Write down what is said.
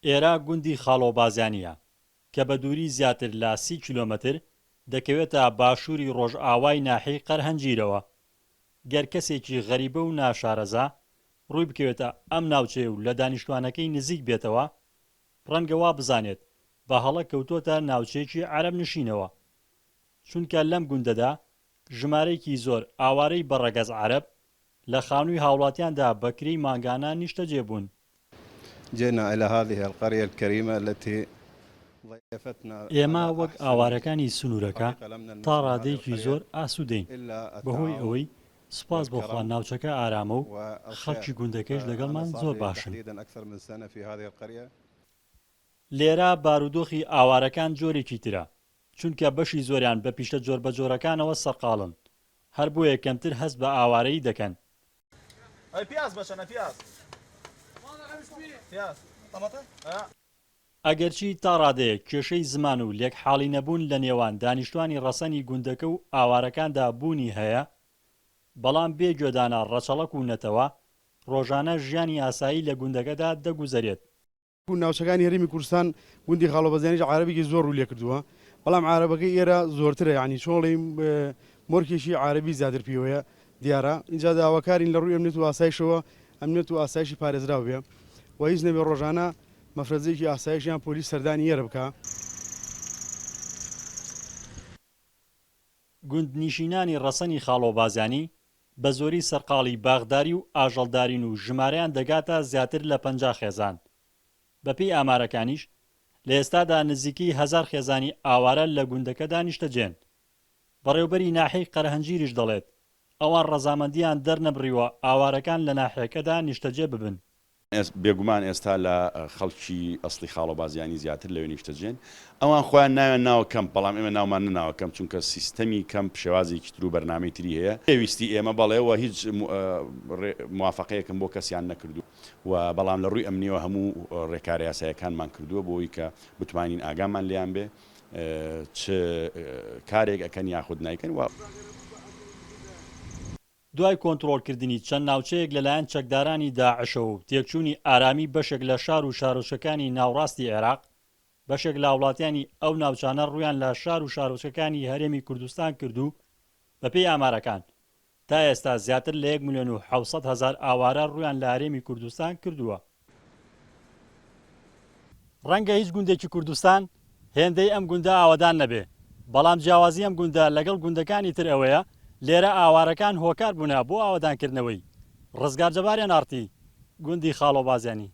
ئێرە گوندی خاڵۆ بازیانییە کە بە دووری زیاتر لە سی کیلۆمەتر دەکەوێتە باشووری ڕۆژئاوای ناحیەی قەرهەنجیرەوە. گەر کەسێکی غەریبە و ناشارەزا ڕووی بکەوێتە ئەم ناوچەیە و لە دانیشتوانەکەی نزیک بێتەوە، ڕەنگە وا بزانێت بە هەڵە کەوتۆتە ناوچەیەکی عەرەبنشینەوە. چونکە لەم گوندەدا ژمارەیەکی زۆر ئاوارەی بە ڕەگەز عەرەب لە خانووی هاوڵاتیاندا بە کرێی مانگانە نیشتەجێ بوون. جئنا الی هذه القریە الکریمە التی ضیفتنا ئێمە علی وەک احسن ئاوارەکانی سنوورەکە طریقە لم تا نلمس من هذه ڕادەیەکی القریە زۆر ئاسوودەین الا بەهۆی التعاون ئەوەی سوپاس بۆ خوا والکرم ناوچەکە ئارامە و والخیر خەڵکی گوندەکەیش فانا لەگەڵمان صار زۆر لی باشن. تحدیدا اکثر من سنە فی هذه القریە. لێرە بارودۆخی ئاوارەکان جۆرێکی ترە، چونکە بەشی زۆریان بە پیشە جۆربەجۆرەکانەوە سەرقاڵن، هەر بۆیە کەمتر هەست بە ئاوارەیی دەکەن. ئەگەرچی تا ڕادەیەک کێشەی زمان و لێک حاڵی نەبوون لە نێوان دانیشتوانی ڕەسەنی گوندەکە و ئاوارەکاندا بوونی هەیە، بەڵام بێ گوێدانە ڕەچەڵەک و نەتەوە، ڕۆژانە ژیانی ئاسایی لە گوندەکەدا دەگوزەرێت. ناوچەکانی هەرێمی کوردستان گوندی خاڵۆبەزیانیش عارەبێکی زۆر ڕووی لێکردووە بەڵام عارەبەکەی ئێرە زۆرترە یانی چۆڵی مۆرکێکی عارەبی زیاتر پێوەیە دیارە ئینجا داواکارین لە ڕووی ئەمنیەت و ئاسایشەوە ئەمنیەت و ئاسایشی پارێزراو بێ و هیچ نەبێ ڕۆژانە مەفرەزەیەکی ئاسایش یان پۆلیس سەردانی ئێرە بکا. گوندنیشینانی ڕەسەنی خاڵۆبازیانی بە زۆری سەرقاڵی باخداری و ئاژەڵدارین و ژمارەیان دەگاتە زیاتر لە 50 خێزان. بەپێی ئامارەکانیش، لە ئێستادا نزیکەی هەزار خێزانی ئاوارە لە گوندەکەدا نیشتەجێن. بەڕێوبەری ناحیەی قەرەهەنجیریش دەڵێت، ئەوان ڕەزامەندییان دەرنەبڕیوە ئاوارەکان لە ناحیەکەدا نیشتەجێ ببن. بێگومان ئێستا لە خەڵکی ئەسڵی خاڵۆبازیانی زیاتر لەوێ نیشتەجێن. ئەوان خۆیان ناویان ناوە کەمپ، بەڵام ئێمە ناومان نەناوە کەمپ، چونکە سیستەمی کەمپ شێوازێکی تر و بەرنامەی تری هەیە. پێویستی ئێمە بەڵێ و هیچ موافەقەیەکم بۆ کەسیان نەکردووە و بەڵام لە ڕووی ئەمنییەوە هەموو ڕێکارە یاساییەکانمان کردووە بۆ ئەوەی کە بتوانین ئاگامان لێیان بێ چ کارێک ئەکەن یاخود نایکەن و. دوای کۆنترۆڵکردنی چەند ناوچەیەک لەلایەن چەکدارانی داعشەوە و تێکچوونی ئارامی بەشێک لە شار و شارۆچکەکانی ناوڕاستی عێراق، بەشێک لە هاوڵاتیانی ئەو ناوچانە ڕوویان لە شار و شارۆچکەکانی هەرێمی کوردستان کرد و بەپێی ئامارەکان تا ئێستا زیاتر لە یەک ملیۆن و 700 هەزار ئاوارە ڕوویان لە هەرێمی کوردستان کردووە. ڕەنگە هیچ گوندێکی کوردستان هێندەی ئەم گوندە ئاوەدان نەبێ، بەڵام جیاوازی ئەم گوندە لەگەڵ گوندەکانی تر ئەوەیە لێرە ئاوارەکان هۆکار بوونە بۆ ئاوەدانکردنەوەی. ڕزگار جەبار ئێن ئاڕ تی، گوندی خاڵۆ بازیانی.